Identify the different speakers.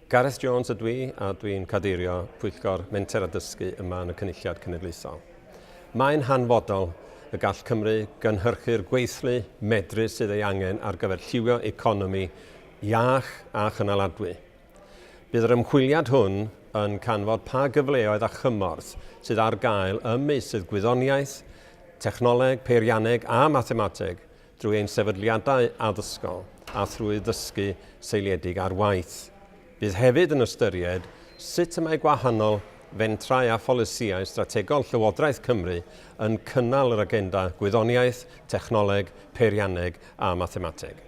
Speaker 1: Gareth Jones ydw i a dwi'n cadeirio Pwyllgor Menter a Dysgu yma yn y Cynulliad Cenedlaethol. Mae'n hanfodol y gall Cymru gynhyrchu'r gweithlu medrus sydd ei angen ar gyfer lliwio economi iach a chynaladwy. Bydd yr ymchwiliad hwn yn canfod pa gyfleoedd a chymorth sydd ar gael ym meysydd gwyddoniaeth, technoleg, peirianneg a mathemateg drwy ein sefydliadau addysgol a thrwy ddysgu seiliedig ar waith. Bydd hefyd yn ystyried sut y mae gwahanol fentrau a pholisïau strategol Llywodraeth Cymru yn cynnal yr agenda gwyddoniaeth, technoleg, peirianneg a mathemateg.